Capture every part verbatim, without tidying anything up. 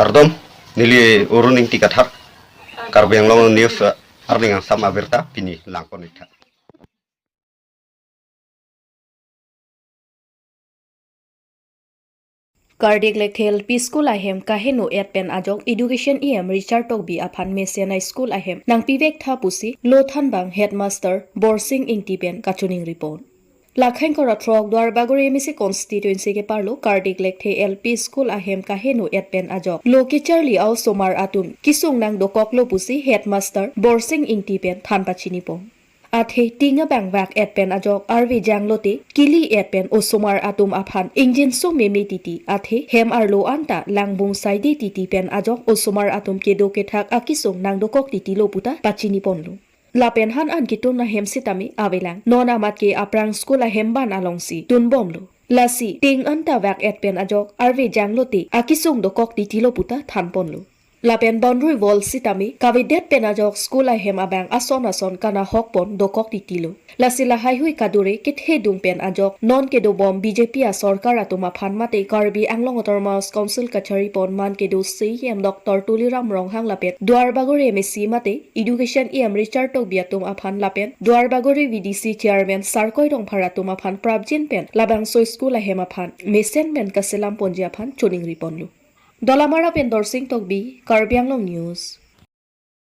Kardom, neli Arun Ingti Kathar, Karbi Anglong News, eh, arni angsam abirta pini langpon-iktha. Kardik Lekthe L P School ahem kaheno-et pen ajok Education E M Richard Tokbi aphan mesen a-school ahem nangpivektha pusi lo thanbang Headmaster Borsing Ingti pen kachiningri pon. Lakhang kora throk Duarbagori M A C constituency ke-arlo Kardik Lekthe L P School ahem kaheno-et pen ajok lo kecharli a-osomar atum kesung nangdokoklo pusi Headmaster Borsing Ingti pen than pachini pon. Athe ting abang vak-et pen ajok arve janglote kili-et pen osomar atum aphan ingjinso meme titi athe hem arlo anta langbung saide titi pen ajok osomar atum kedo kethak akesung nangdokok titilo puta pachini ponlo. Lapen han an ketum ahem sitame avelang. Non amat ke aphrang school ahem ban alongsi tunbomlo. Lasi ting anta vak-et pen ajok arve janglote akesung dokok titilo puta than ponlo. Lapen boundary wall sitame kavedet pen ajok school ahem abang ason ason kanahok pon dokok titilo. Lasi lahaihui kadure kethedung pen ajok non kedobom B J P asorkar atum aphan mate Karbi Anglong Autonomous Council kachari pon man kedo C E M Doctor Tuliram Ronghang lapen Duarbagori M A C mate Education E M Richard Tokbi atum aphan lapen Duarbagori V D C Chairman Sarkoi Rongphar atum aphan prapjin pen labangso school ahem aphan mesen pen kaselam ponji aphan chiningri ponlo. Dolamara pen Dorsing Tokbi, Karbi Anglong News.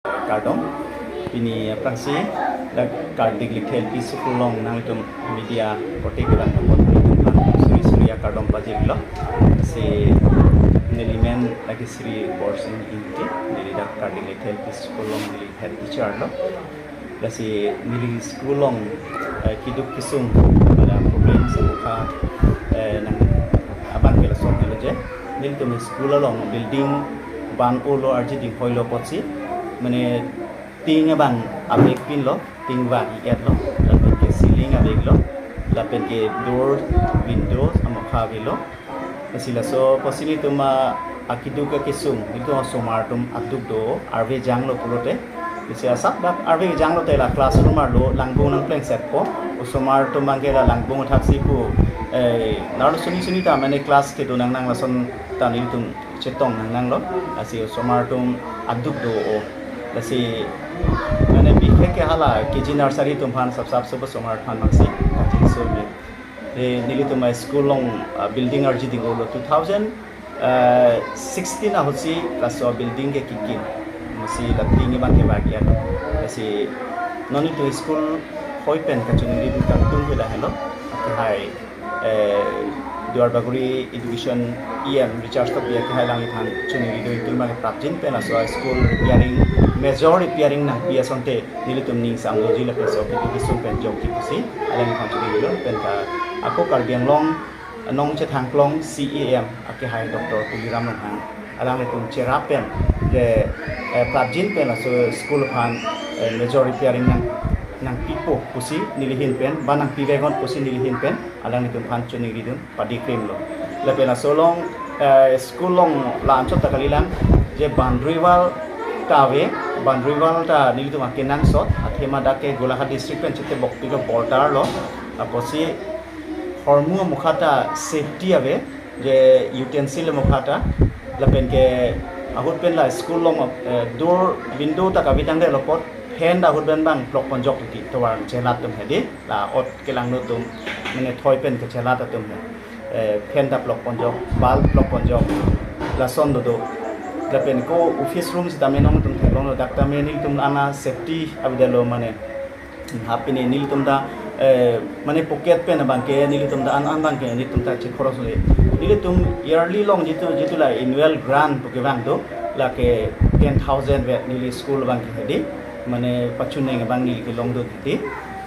Kardom, pini aphrangsi dak Kardik Lekthe L P School along nanglitum media korte kelang nangpon nanglitum aphan suri suri akardom pajirlo. Si neli men lake Sri Borsing Ingti, neli dak Kardik Lekthe L P School along neli head teacher lo. Lasi neli school along, eh, keduk kesung pada problem semukha, eh, nang abang ke lason helo je. Nelitum school along building van olo arji dinghoilo apotsi, mane ting abang avek pinlo, ting vak-et lo, lapen ke ceiling aveklo, lapen ke door, windows amokha avelo. Lasi laso apotsi nelitum akeduk akesung, nelitum osomar atum aduk do, arve janglo pulote. Lasi asap dak arve janglote la classroom arlo langbung nangplengsetpo. Osomar atum abang ke la langbung thaksi pu, eh, nerlo suni suni ta mane class kedo nangnang lason ta nelitum chetong nangnanglo. Lasi osomar atum aduk do-o. Lasi mane bikhek ke hala K G nursery atum aphan sap sap sobo osomar aphan mangsi kachinso me. Eh, nelitum a-school along, ah, building arji dingolo two thousand sixteen ahutsi laso building ke kekim. Masi la ting abang ke vak-et. Lasi non nelitum school hoi pen kachiningri dun kangtung ke lahelo. Akehai, eh, Duarbagori Education E M Richard Tokbi akehai alangli aphan chiningri dun itum abang ke prapjin pen laso school repairing, major repairing nangpi asonte nelitum ning samloji lapen so keduk kesung pen jokji pusi alangli aphan chiningri dun pen ta ako Karbi Anglong Nongchethangklong C E M akehai Doctor Tuliram Ronghang alanglitum cherap pen ke, eh, prapjin pen laso school aphan, eh, major repairing nang nangpipo pusi neli ahin pen, ba nangpiveknon pusi neli ahin pen alanglitum aphan chiningri dun padikrimlo. Lapen laso along, eh, school along la anchot ta kalilang je boundary wall ta ave, boundary wall ta nelitum akenangsot, athema dak ke Golaghat district pen chetebok pilo border lo, apotsi hormu amokha ta safety ave, je utensil amokha ta, lapen ke ahut pen la school along, eh, door window ta kavidang de lo apot, fan ta ahut pen abang plok ponjok titi, tovar chelat atum hedi, la ot kelangno atum, mane thoi pen kechelat atum he. Eh, fan ta plok ponjok, bulb plok ponjok, lason dodo. Lapen ko office room sitame nangtum theklonglo dak tame nelitum ana safety avedetlo mane. Ha pini nelitum ta, eh, mane pocket pen abang ke nelitum ta an an abang ke nelitum ta chekhoros le. Nelitum yearly along jitu, jitu la annual grant pu kevang do, lake ten thousand vet neli school abang ke hedi, mane pachuneng abang neli kelong do hedi.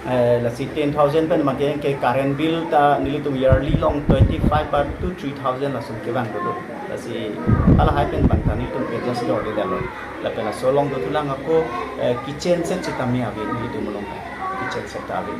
Eh, lasi ten thousand pen abang ke, ke current bill ta nelitum yearly along twenty five ba to three thousand lason kevang do. Lasi halahai pen abang ta nelitum adjust dordedetlo. Lapen laso along dothulang ako, eh, kitchen set sitame ave nelitum along. Kitchen set ta ave.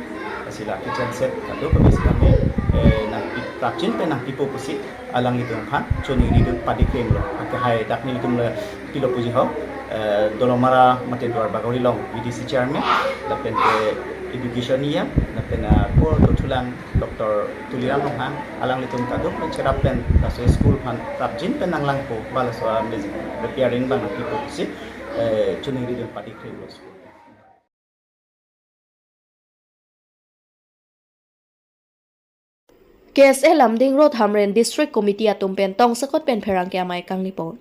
Lasi la kitchen set kadokave sitame, eh, nangpi, prapjin pen nangpipo pusi alanglitum aphan chiningri dun padikrimlo. Akehai dak nelitum le pilo puji ho, eh, Dolamara mate Duarbagori along V D C chairman, lapen ke Education E M, lapen ako dothulang Doctor Tuliram Ronghang, alanglitum kadokave cherap pen laso school aphan prapjin pen nanglangpo, ba laso a music repairing abang nangpipo pusi, eh, choningri dun padi krim lo school. K S A Lumding Road Hamren District Committee atum pen tongsakot pen pherangke amei kanglipon.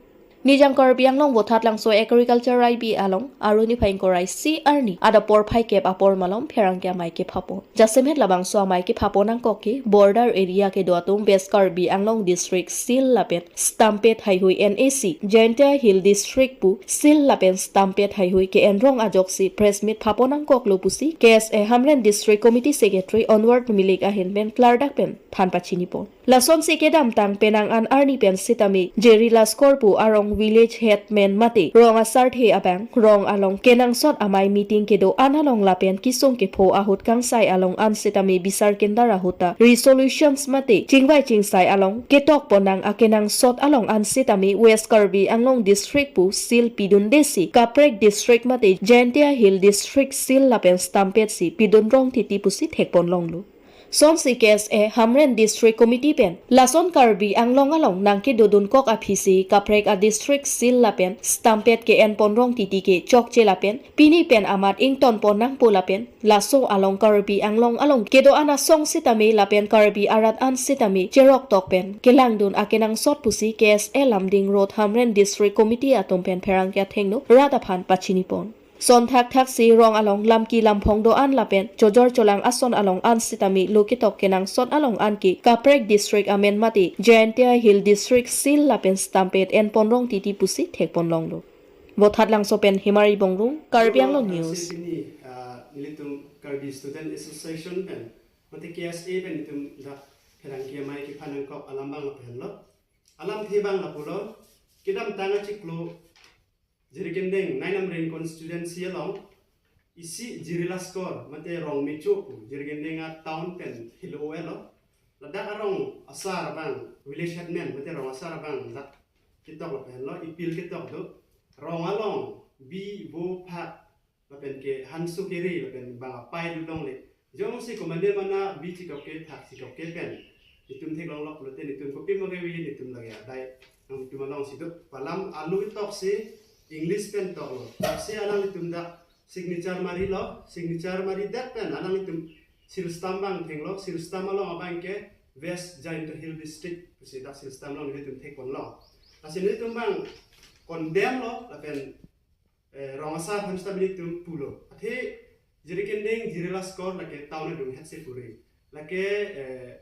Nijang Karbi Anglong Vothatlangso Agriculture I B along Aruni Phaingkorai si arni adap porphai kep apor malom pherangke amei kephapon. Jasemet labangso amei kephapon nangkok ke border area kedo atum West Karbi Anglong District seal lapen stampede haihui N A C, Jaintia Hill District pu seal lapen stampede haihui ke-enrong ajoksi press meet phapon nangkoklo pusi K S A Hamren District Committee Secretary Onward Milik ahin pen klardak pen than pachinipon. Lasonsi kedamtang penang an arni pen sitame Jerry Laskor pu arong village headman mate rong asarthe abang rong along kenangsot amei meeting kedo-an along lapen kesung kepho ahut kangsai along an sitame bisar kendar ahut ta resolutions mate chingvai chingsai along ketokpon nang akenangsot along an sitame West Karbi Anglong District pu seal pidundesi kaprek district mate Jaintia Hill District seal lapen stampede si pidunrong titi pusi thekpon longlo. Sonsi K S A Hamren District Committee pen lason Karbi Anglong along nangkedodunkok aphisi kaprek a district seal lapen stampede ke-enponrong titi ke chokche lapen pini pen amat ingtonpon nangpo lapen laso along Karbi Anglong along kedo-an asong sitame lapen Karbi arat an sitame cheroktok pen kelangdun akenangsot pusi K S A Lumding Road Hamren District Committee atum pen pherangke athengno rat aphan pachinipon. Son thakthak si rong along lamki lamphong do-an lapen chojor cholang ason along an sitame lo ketok kenangsot along an ke kaprek district amen mate Jaintia Hill District seal lapen stampede enponrong titi pusi thekpon longlo. Vothatlangso pen Himari Bongrung, Karbi Anglong News. Pini, ah, nelitum Karbi Student Association pen mate K S A pen itum dak pherangke amei kephan nangkok alam abang lapu henlo. Alamthe abang lapulo, kedamtang achiklo Jirikinding nine Amreng constituency along isi Jirila Score mate Rongmecho pu Jirikinding a town pen hilo elo. Ladak arong asar abang, village headman mate rong asar abang dak ketok lapen lo, ipil ketok do. Rong along bi vo phak lapen ke hanso kere lapen bang apai dulongle. Jongsi komatne mana bi chikok ke phak chikok ke pen itum theklonglok pulote itum kopi ma kevi itum lage adai nangtum alongsi do. Pu alam alu tok si English pen toklo. Tok si alanglitum dak signature marilo, signature mari det pen alanglitum seal stamp abang thenglo, seal stamp along abang ke West Jaintia Hill District pusi dak seal stamp along nelitum thekponlo. Lasi nelitum abang condemn lo lapen eh, rong asar aphan sitame nelitum pulo. Athe Jirikinding, Jirila Score lake town adung hetsi puri. Lake, eh,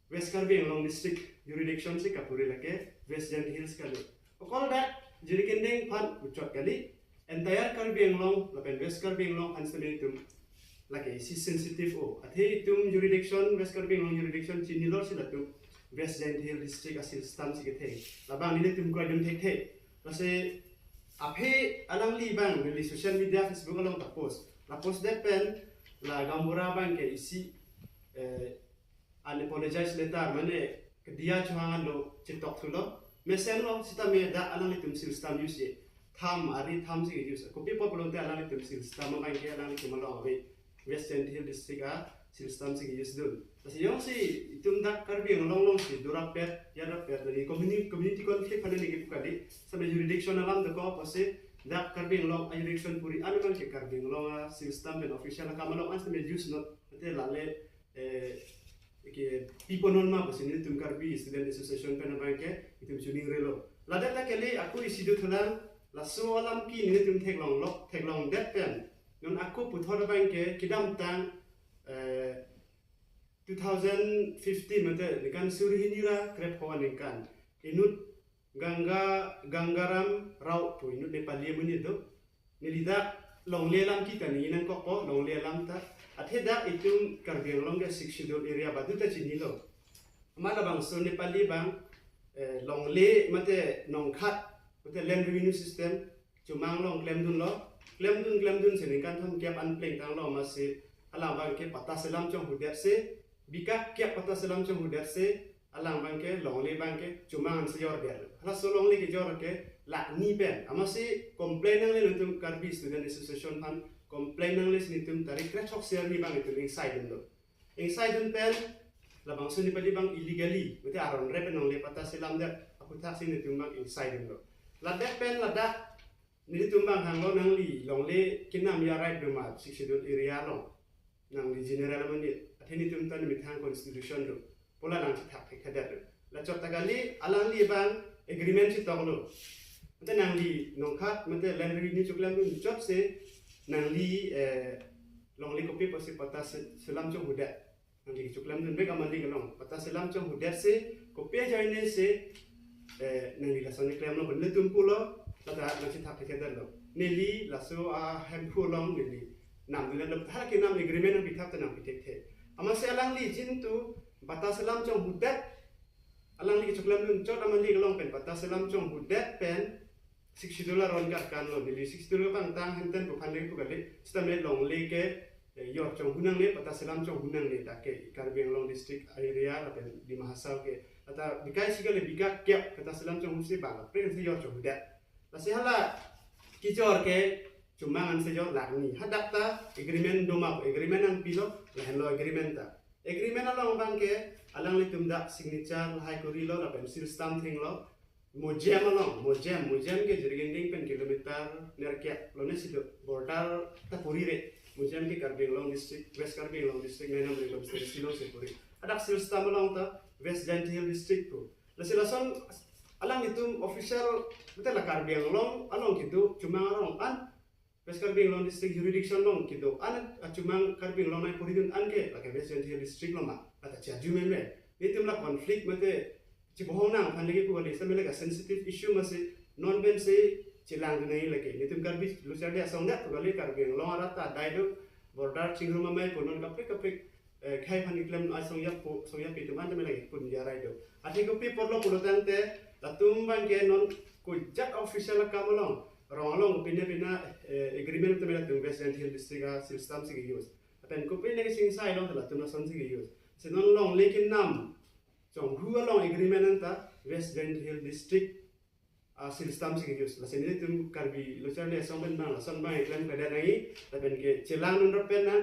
West Karbi Anglong District jurisdiction si kapuri lake West Jaintia Hills kali. Okol dak Jirikinding aphan puchot kali. Entire Karbi Anglong lapen West Karbi Anglong aphan sitame nelitum lake isi sensitive o. Athe itum jurisdiction, West Karbi Anglong jurisdiction chinilo si latum West Jaintia Hill District a seal stamp si ketheng. Labang nelitum kroidun thekthe. Lasi aphi alangli abang neli social media Facebook along ta post. La post det pen la gaonbura abang ke isi, eh, unapologized letter mane kedia chohang alo chetok thulo. Mesenlo sitame dak alanglitum seal stamp use ye. Tham ari tham si use. Kopi apot pulote alanglitum seal stamp abang ke alanglitum along ave. West Jaintia Hill District a seal stamp si use dun. Lasi jongsi itum dak Karbi Anglong alongsi dorap pet, yarap pet, lagi community, community conflict pada lagi pukadi, sitame jurisdiction alam doko apotsi dak Karbi Anglong a jurisdiction puri an abang ke Karbi Anglong a seal stamp pen official akam along an sitame use not, mate lale, eh, ke pipo non ma apotsi nelitum Karbi Student Association pen abang ke itum choningrilo. Ladak ta kali ako isi dothulang, laso alam ke nelitum theklonglok, theklongdet pen non ako puthot abang ke kedamtang, eh, two thousand fifteen mate ningkan suri hini ra krepho aningkan inut Ganga, Gangaram Rao pu inut Nepali amonit do. Neli dak longle alam kita neli nangkokpo, longle alam ta. Athe dak itum Karbi Anglong ke Sixth Schedule area baduta chinilo. Amat labangso Nepali abang, eh, longle mate nongkhat mate land revenue system chomang along klemdunlo. Klemdun, klemdun si ningkan thom kep an plengtanglo, amatsi alang abang ke patta selam chonghudetsi, bikak kep patta selam chonghudetsi, alang abang ke longle abang ke chomang ansi jordetlo. Halaso longle kejor ke lakh ni pen. Amatsi complain nangle nelitum Karbi Student Association aphan complain nangle si nelitum tarik kre-throksi arni abang nelitum ingsaidunlo. Ingsaidun pen labangso nepali abang illegally, mate aron re pen nangle patta selamdet aputhaksi nelitum abang ingsaidunlo. Ladak pen ladak nelitum abang hanglo, nangli longle kenam ya right do ma Sixth Schedule area along? Nangli general amonit, athe nelitum ta nemethang constitution do pu la nangchethak thekthedet do. Lachot ta kali, alangli abang agreement chetoklo. Mate nangli nongkhat, mate land revenue choklemdun chotsi nangli, eh, longle kopi pusi patta se-, selam chonghudet. Nangli choklemdun bek amalik along patta selam chonghudet si kopi ajoine si, eh, nangli lason klemlo pu nelitum pulo, lata nangchethak thekthedetlo. Neli laso a Hemphu along neli namdunlo, hala kenam agreement nangpithak ta nangpithekthe. Amatsi alangli jin tu patta selam chonghudet, alangli kechoklemdun chot amalik along pen patta selam chonghudet pen Sixth Schedule aron karkanlo, neli Sixth Schedule kapangtang henten pu aphan le pu kali, sitame longle ke, eh, yor chonghu nangne, patta selam chonghu nangne, dak ke Karbi Anglong district area lapen Dima Hasao ke. Ata bikai si kali, bika kep patta selam chonghusi bang, pre si yor chonghudet. Lasi hala kejor ke chomang ansi jor langni. Hadak ta agreement do ma, agreement nangpilo, lahenlo agreement ta. Agreement along abang ke alanglitum dak signature lahai korilo lapen seal stamp thenglo. Mojem along, Mojem, Mojem ke Jirikinding pen kilometer nerkep lone si do, border ta puri re. Mojem ke Karbi Anglong district, West Karbi Anglong district, Nainam Ring constituency along si puri. Hadak seal stamp along ta West Jaintia Hills district pu. Lasi lason alanglitum official, mate la Karbi Anglong along kedo chomang arong an, West Karbi Anglong district jurisdiction along kedo an, achomang Karbi Anglong nangpuridun an ke lake West Jaintia Hills district lo ma, lata chaju meme. Nelitum la conflict mate chibohong nang aphan lake pu kali, sitame lake sensitive issue masi non pensi chelangdun nangji lake. Nelitum Karbi lo charli asong dak pu kali, Karbi Anglong arat ta adai do, border chingrum amei pu non kaprek kaprek, eh, khei aphan keklem asong yap pu, song yap pi atum an tame lake pun jarai do. Athe kopi apotlo pulo tangte, latum abang ke non kojak official akam along, rong along pine pina, eh, agreement tame latum West Jaintia Hills district a seal stamp si ke-use. Lapen kopine kechingsailo latum lason si ke-use. Si non longle kenam chonghu along agreement anta West Jaintia Hills district a seal stamp si ke-use. Lasi nelitum Karbi lo charli asong pen abang lason abang klemkledet nangji, lapen kechelangdun rap pen na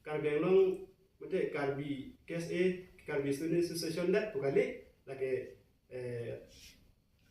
Karbi Anglong, mate Karbi K S A, Karbi Student Association dak pu kali, lake, eh,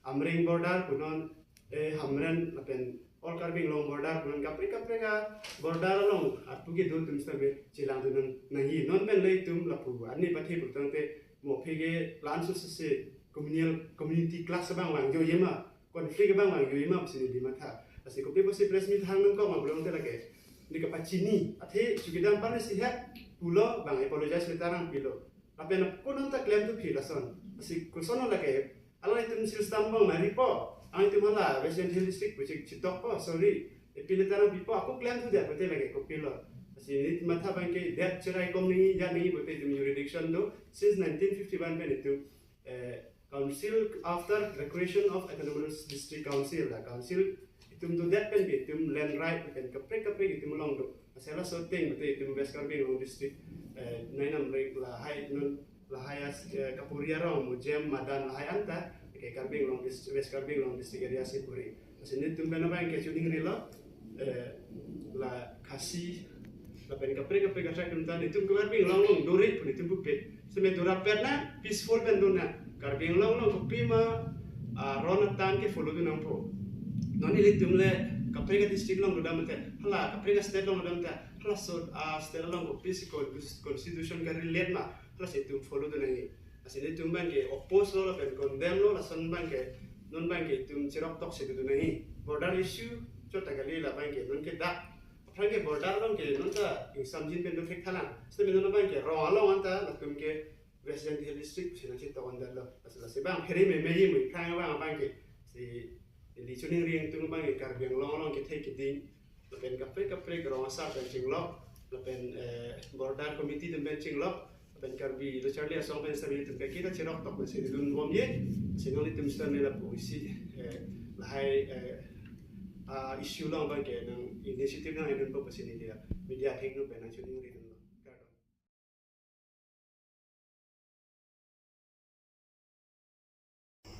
Amreng border pu non, eh, Hamren lapen All Karbi Anglong border pu non, kaprek kaprek a border along atu kedo atum sitame chelangdun nang, nangji. Non pen le itum lapu arni pathe pu tangte mo aphi ke la-an so si communal, community clash abang vangjoji ma, conflict abang vangjoji ma pusi neli matha. Lasi kopi pusi press meet hang nangkok ma pulo tangte lake neli kapachini, athe chowkidar aphan si het pulo abang apologize letter nangpilo. Lapen ako non ta klemthu phi lason. Lasi kosonlo lake, alanglitum seal stamp abang mari po, alanglitum hala West Jaintia Hills district pu chik chitokpo, sorry, appeal letter nangpipo, ako klemthudet pute lake kopilo. Lasi neli matha abang ke det cherai kom nangji, jat nangji pute itum jurisdiction do, since nineteen fifty-one pen itum, eh, council after the creation of Autonomous District Council, la council itum dodet pen ke itum land right pen kaprek kaprek itum along do. Lasi laso ateng pute itum West Karbi Anglong district, eh, Nainam Ring lahai non, lahai as, eh, kapuri arong, Mojem, Madan lahai anta ke Karbi Anglong dist-, West Karbi Anglong district area si puri. Lasi nelitum pen abang ke choningrilo, eh, la Khasi lapen kaprek kaprek atract atum ta nelitum ke Karbi Anglong along dore pu nelitum pupe. Sitame dorap pen na peaceful pen dona. Karbi Anglong along kopima, ah, aron atang ke follow dun nangpo. Non ilitum le kaprek a district along dodam te, hala kaprek a state along dodam te, halaso a state along kopisi con-, constitution ke relate ma, halasi itum follow dun nangji. Lasi nelitum abang ke oppose lo lapen condemn lo, lason abang ke, non abang ke itum cheroktok si dodun nangji. Border issue chot ta kali, la abang ke non ke dak aphrang ke border along ke non ta ingsamjin pen do thekthalang. Sitame non abang ke rong along anta latum ke West Jaintia Hills district si nangchetok-undetlo. Lasi, lasi abang phere memeji mu aphrang abang, abang ke si neli choningri atum abang ke Karbi Anglong along kethe keding lapen kaprek kaprek rong asar pen chinglok, lapen, eh, border committee atum pen chinglok, lapen Karbi lo charli asong pen sitame itum ke kita cheroktok pen si dodun bomji. Si non itum sitame lapu isi, eh, lahai, eh, ah, issue along abang ke nang initiative nang-edunpo pusi neli media athengno pen nangchoningridunlo. Kardom.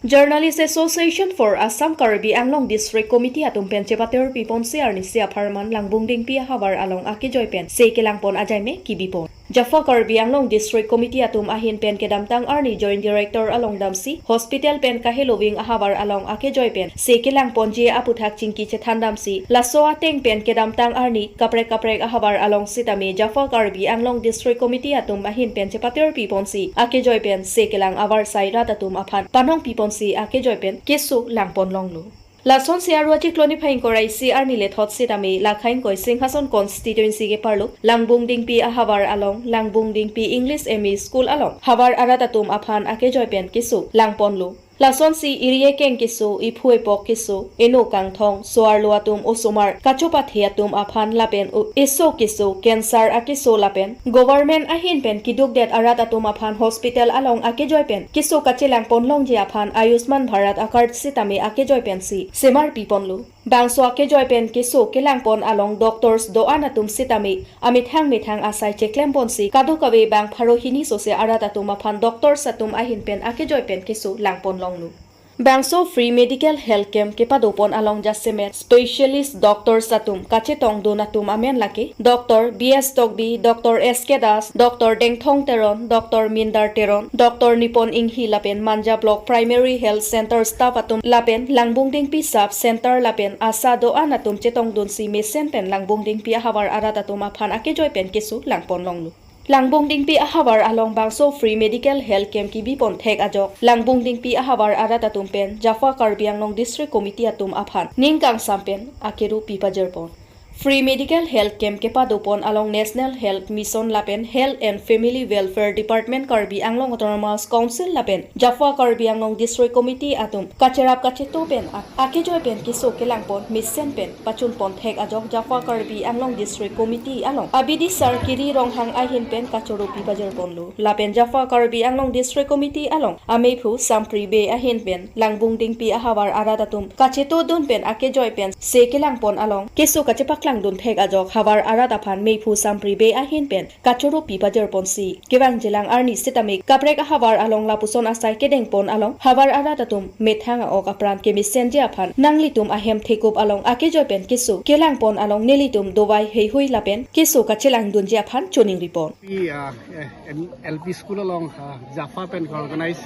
Journalist Association for Assam Karbi Anglong District Committee atum pen chepater piponsi arnisi apharman Langbung Dingpi ahavar along akejoi pen se kelangpon ajaime kibipon. Jaffa Karbi Anglong District Committee atum ahin pen kedamtang arni Joint Director along damsi hospital pen kaheloving ahavar along akejoi pen se kelangponji aputhak chingki chethan damsi laso ateng pen kedamtang arni kaprek kaprek ahavar along sitame Jaffa Karbi Anglong District Committee atum ahin pen chepater piponsi akejoi pen se kelang avarsai rat atum aphan panong piponsi akejoi pen keso langpon longlo. Lasonsi arua chiklo niphai ingkoi ra isi arni lethot sitame Lakhaingkoi Singhason constituency keparlo Langbung Dingpi ahavar along Langbung Dingpi English M E School along havar arat atum aphan akejoi pen keso langponlo. Lasonsi iri ekeng keso, iphu epok keso, eno kangthong, so-arlo atum osomar kachopathe atum aphan lapen o-, eso keso, cancer akeso lapen government ahin pen kidukdet arat atum aphan hospital along akejoi pen keso kachelangpon longji aphan Ayushman Bharat acard sitame akejoi pensi semar piponlo. Bangso akejoi pen keso kelangpon along doctors do-an atum sitame amethang methang asai cheklemponsi kadokave bang pharo hini sose arat atum aphan doctors atum ahin pen akejoi pen keso langpon longlo. Bangso free medical health camp kepadopon along jasemet specialist doctors atum kachetongdun atum amen lake Doctor B S Tokbi, Doctor S K Das, Doctor Dengthong Teron, Doctor Mindar Teron, Doctor Nipon Inghi lapen Manja Block Primary Health Center staff atum lapen Langbung Dingpi Sub Center lapen ASHA do-an atum chetongdunsi mesen pen Langbung Dingpi ahavar arat atum aphan akejoi pen keso langpon longlo. Langbung Dingpi ahavar along bangso free medical health camp kibipon thek ajok Langbung Dingpi ahavar arat atum pen Jaffa Karbi Anglong District Committee atum aphan ning kangsam pen akeru pipajirpon. Free medical health camp kepadopon along National Health Mission lapen Health and Family Welfare Department, Karbi Anglong Autonomous Council lapen Jaffa Karbi Anglong District Committee atum kacherap kacheto pen a-, akejoi pen keso kelangpon mesen pen pachunpon thek ajok Jaffa Karbi Anglong District Committee along abidi sar Kiri Ronghang ahin pen kachoro pipajirponlo. Lapen Jaffa Karbi Anglong District Committee along amephu Sampri Bey ahin pen Langbung Dingpi ahavar arat atum kachetodun pen akejoi pen se kelangpon along keso kachepaklangdun thek ajok havar arat aphan mephu Sampri Bey ahin pen kachoro pipajirponsi kevangjilang arni sitame kaprek ahavar along lapuson asai kedengpon along havar arat atum methang a-ok apran kemesenji aphan nanglitum ahem thekup along akejoi pen keso kelangpon along nelitum dovai heihui lapen keso kachelangdunji aphan choningripon. Pi, ah, eh, em, L P school along, ah, Jaffa pen organize,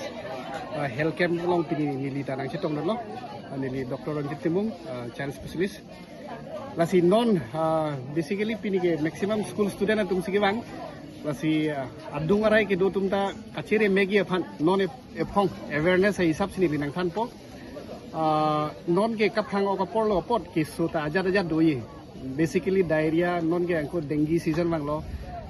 ah, health camp along pini neli ta nangchetongdunlo, ah, neli Doctor Ranjit Timung, ah, child specialist. Lasi non, ah, basically pini ke maximum school student atum si kevang. Lasi, ah, adung arai kedo atum ta kachere megi aphan non ep-, ephong awareness ahisap si neli nangthanpo. Ah, non ke kaprang ok aporlo apot keso ta ajat ajat doye. Basically diarrhea, non ke angko dengue season vanglo.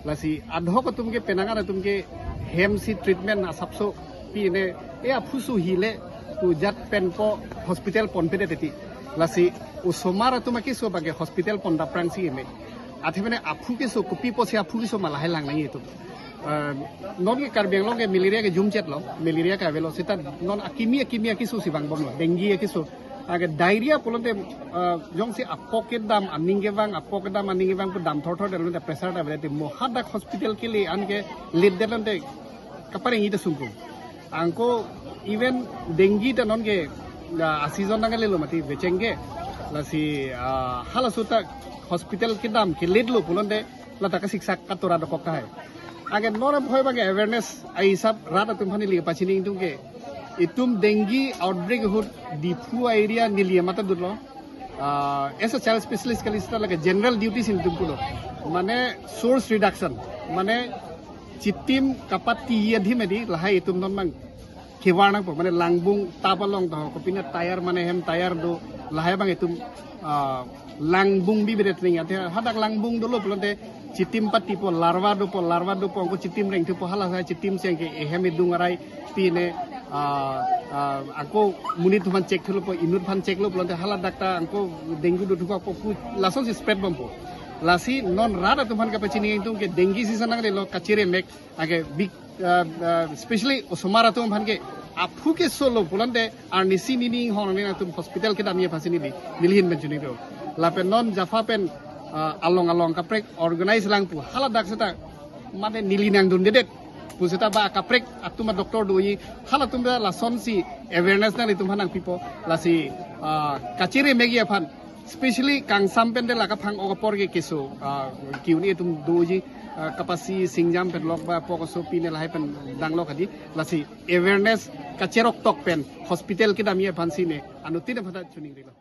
Lasi adhok atum ke penang atum ke hem si treatment asapso pi ne e aphu suhi le pu jat pen po hospital ponpedet teti. Lasi osomar atum akeso abang ke hospital pondapprang si me. Athe mane aphu keso kopi pusi aphu keso ma lahai lang nangji atum. Ah, non ke Karbi Anglong ke malaria ke jumchetlo, malaria ke avelo seta non akimi akimi akeso si vangbomlo, dengue akeso. Anke diarrhea pulote, ah, jongsi apok kedam aning kevang, apok kedam aning kevang pu dam thorthor detlo te pressure ta avedet mo hadak hospital kele anke let detlo te kapareng ita sungkung. Angko even dengue ta non ke, ah, a-season nang lelo mati vecheng ke. Lasi, ah, halaso ta hospital kedam ke letlo pulote lata kasiksak katora dokok tahai. Anke non abhoi abang ke awareness ahisap rat atum aphan neli pachini ingtung ke itum dengue outbreak ahut Diphu area neli matadunlo. Ah, as a child specialist kali seta lake general duty si nelitum pulo. Mane source reduction, mane chitim kapati adim edi lahai itum non mang kevar nangpo, mane langbung tap along taho, kopine tire mane hem tire do, lahai abang itum, ah, langbung bibedet ning athe hadak langbung dolo pulote chitim patipo, larva dopo, larva dopo, angko chitim rengthupo, hala sa chitim seng ke ehem edung arai pine, ah, ah, angko monit atum aphan check thulopo, inut aphan check lo pulote hala dak ta angko dengue dothupo pu lason si spread bompo. Lasi non rat atum aphan kapachini ingtung ke dengue season nang lelo kachere mek anke big, ah, ah, especially osomar atum aphan ke aphu keso lo pulote arnisi nini hong nini atum hospital kedamji aphan si neli, neli ahin pen choningri. Lapen non Jaffa pen, ah, along along kaprek organize lang pu hala dak seta mane neli nangdundedet. Pusita ba akaprek atum a doctor doji, halatum ta lasonsi awareness nanglitum aphan nangpipo, lasi ah, kachere megi aphan, specially kangsam pen de la kaphang ok apor ke keso ah, kiuni atum doji, ah, kapasi singjam pen lok ba pok aso pine lahai pen danglok hadi, lasi awareness kacherok tok pen hospital kedamji aphan si ne anuttin aphan ta chiningrilo.